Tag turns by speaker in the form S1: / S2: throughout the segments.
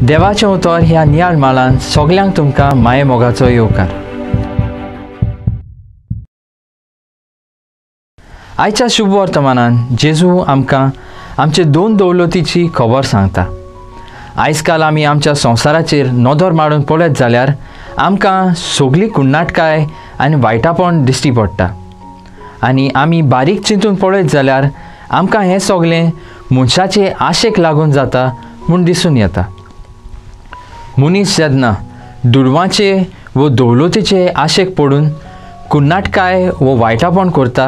S1: देवाचें उतर ह्या नियाळ माळान सगल्यांक तुमकां माये मोगाचो येवकार. आयच्या शुभ वर्तमानान जेजू आमकां आमचे दोन दौलतीची खबर सांगता. आयज काल आमी आमच्या संवसाराचेर नदर मारून पळयत जाल्यार आमकां सगळी कुन्नाटकाय आनी वायटापण दिश्टी पडटा आनी आमी बारीक चिंतून पळयत जाल्यार आमकां हें सगळें मनशाचे आशेक लागून जाता म्हूण दिसून येता. मनीस जेन्ना दुडवांचे वो दौलतीचे आशेक पडून कुन्नाटकाय वो वायटापण करता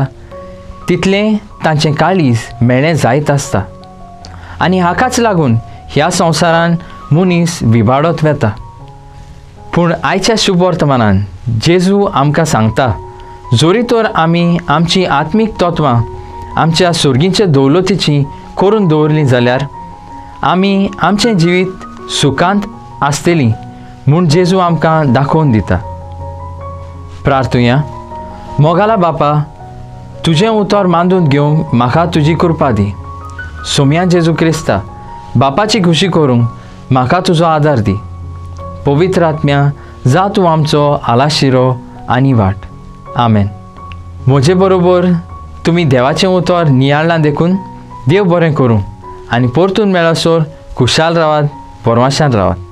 S1: तितलें तांचें काळीज मेळें जायत आसता आनी हाकाच लागून ह्या संवसारान मनीस विबाडत वता. पूण आयच्या शुभ वर्तमानान जेजू आमकां सांगता, जरी तर आमी आमची आत्मीक तत्वां आमच्या सुर्गींचे दौलतीची करून दवरलीं जाल्यार आमी आमचें जिवीत सुखांत आसतली म्हूण जेजू आमकां दाखोवन दिता. प्रार्थुया. मोगाला बापा, तुजें उतर मांदून घेवंक म्हाका तुजी कृपा दी. सोम्या जेजू क्रिस्ता बापाची खुशी करूंक म्हाका तुजो आदार दी. पवित्र आत्म्या, जा तूं आमचो आलाशिरो आनी वाट. आमेन. म्हजे बरोबर तुमी देवाचें उतर नियाळ्ळां देखून देव बरें करूं आनी परतून मेळसर खुशाल रावात, परमाशान रावात.